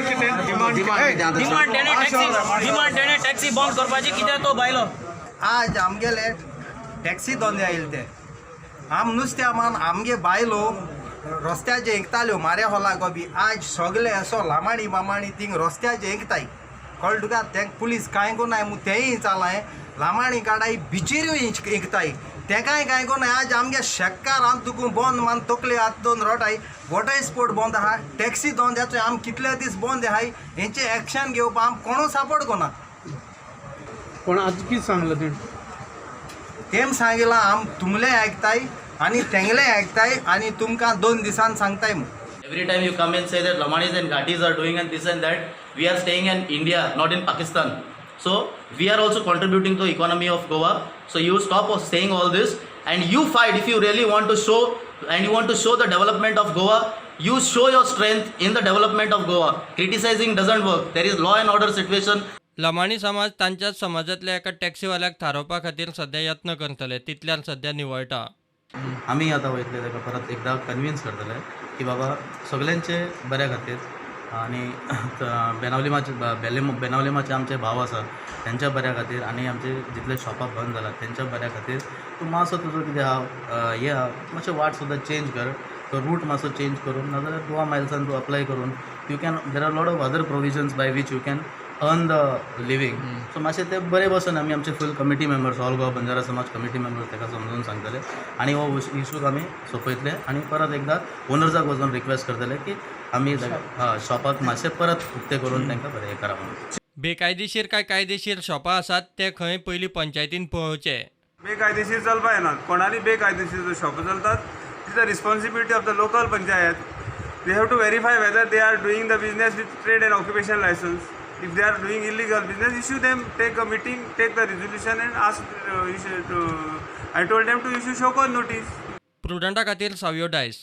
Demand तेणे taxi, demand तेणे taxi बंद करपाची, कित्याक तो भायलो. आज आमगेले टॅक्सी धंदे आयले ते आम नुस्त्या मान आमगे बायलो रस्त्याचे इंकताल्यो माऱ्या होला बी. आज सगळे असो लामाणी बामाणी थिंग रस्त्याचे इंकताय, कळ्ळें तुका? तेंक पुलीस कांय कोनाय मू, तेंय चालाय लामाणी काडाय, बिचीरूय इंकताय, तेकाय कांय कोनाय. आज आमगे शेक्कार आम तुका बंद मान तकले हात दोन रोटाय. वॉटर स्पोर्ट बंद आहा, टॅक्सी धंद्याचो आम कितले दीस बंद आहाय. हेंचे एक्शन घेवपाक आम कोणू सपोर्ट कोना. पण आज कितें सांगलां तेणें? तेम सांगिलां, आम तुमले आयकताय आनी तेंगले आयकताय आनी तुमकां 2 दिसान सांगताय म्हूण. Every time you come and say that Lamanis and Ghatis are doing and this and that, we are staying in India, not in Pakistan. So we are also contributing to economy of Goa. So you stop of saying all this and you fight if you really want to show and you want to show the development of Goa. You show your strength in the development of Goa. Criticizing doesn't work. There is law and order situation. Lamani समाज तांच्याच समाजांतल्या एका टॅक्सीवाल्याक थारोवपा खातीर सध्या यत्न करतले, तितल्यान सध्या निवळटा. आमी आतां वयतले, ताका परत एकदां कन्विन्स करतले की बाबा, सगल्यांचे बऱ्या खातीर आनी बेनावलिमाचे बेले बेनावलिमाचे आमचे भाव आसा तेंच्या बऱ्या खातीर आनी आमचे जितले शॉपां बंद जाला तेंच्या बऱ्या खातीर तूं मातसो तुजो कितें आहा हें आहा, मातशें वाट सुद्दां चेंज कर. तो रूट मातसो चेंज करून, नाजाल्यार गोवा मायल्सान तूं अप्लाय करून you can, there are lot of other provisions by which you can earn the living. So मातशें ते बरें बसून आमी आमचे full committee members, all Goa Banjara समाज कमिटी मेंबर्स, ताका समजून सांगतले आनी हो इशूक आमी सोंपयतले आनी परत एकदां ओनर्साक वचून रिक्वेस्ट करतले की आमी शॉपाक मातशें परत उक्तें करून तांकां बरें हें करा म्हणून. बेकायदेशीर काय कायदेशीर शॉपां आसात ते खंय पयलीं पंचायतीन पळोवचें. बेकायदेशीर चलपा येना. कोणाली बेकायदेशीर शॉपां चलतात, it the responsibility of the local panchayat. They have to verify whether they are doing the business with trade and occupation license. If they are doing illegal business, issue them, take a meeting, take the resolution and ask to, I told them to issue show cause notice. प्रुडंटा खातीर सावियो डायस.